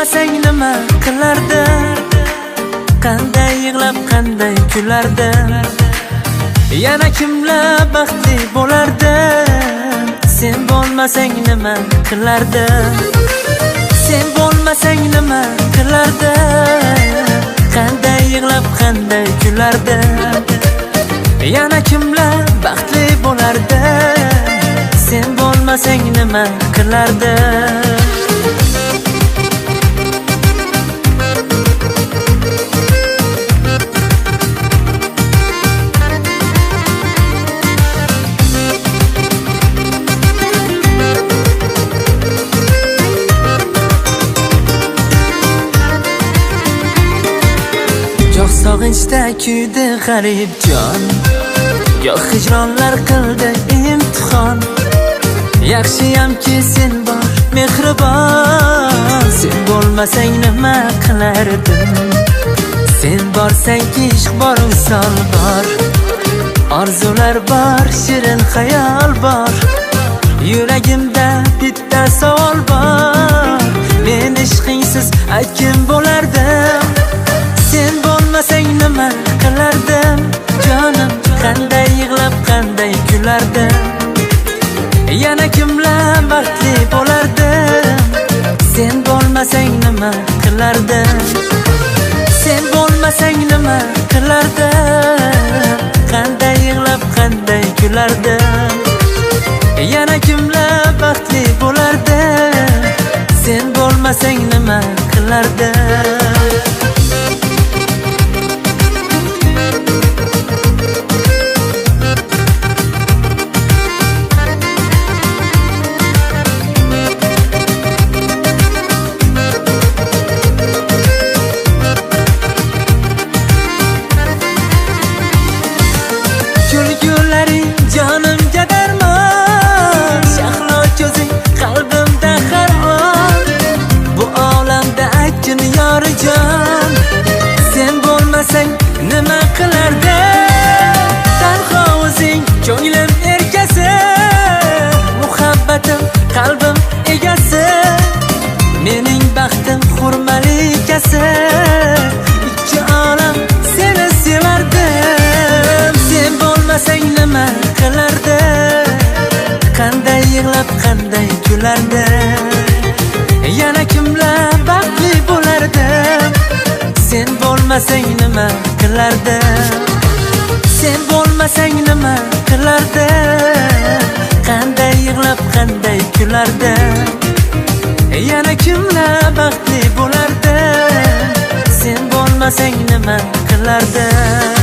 bo'lmasang nima qilardim? Qanday yig'lab, qanday kulardim? Yana kimlar baxtli bo'lardi? Sen bo'lmasang nima qilardim? Sen bo'lmasang nima qilardim? Qanday yig'lab, qanday kulardim? Yana kimlar baxtli bo'lardi? Sen bo'lmasang nima qilardim? Goh sog'inchda kuydi g'arib jon, goh hijronlar qildi imtihon. Yaxshiyamki sen bor mehribon, sen bo'lmasang nima qilardim? Sen borsang ishq bor, visol bor, orzular bor, shirin xayol bor. Yuragimda bitta savol bor, men ishqingsiz ayt kim bo'lardim? Sen bo'lmasang nima qilardim? Jonim, qanday yig'lab, qanday kulardim? Yana kimlar baxtli bo'lardi? Sen bo'lmasang nima qilardim? Sen bo'lmasang nima qilardim? Qanday yig'lab, qanday kulardim? Yana kimlar baxtli bo'lardi? Sen bo'lmasang nima qilardim? Kulgularing jonimga darmon, shahlo ko'zing qalbimda harmon. Bu olamda aytgin yorijon, sen bo'lmasang nima qilardim? Tanho o'zing ko'nglim erkasi, muhabbatim qalbim egasi. Mening baxtim xurmalikasi, ikki olam seni sevardim. Sen bo'lmasang nima qilardim? Qanday yig'lab, qanday kulardim? Yana kimlar baxtli bo'lardi? Sen bo'lmasang nima qilardim? Sen bo'lmasang nima qilardim? Qanday yig'lab, qanday kulardim? Yana kimlar baxtli bo'lardi? Sen bo'lmasang nima qilardim?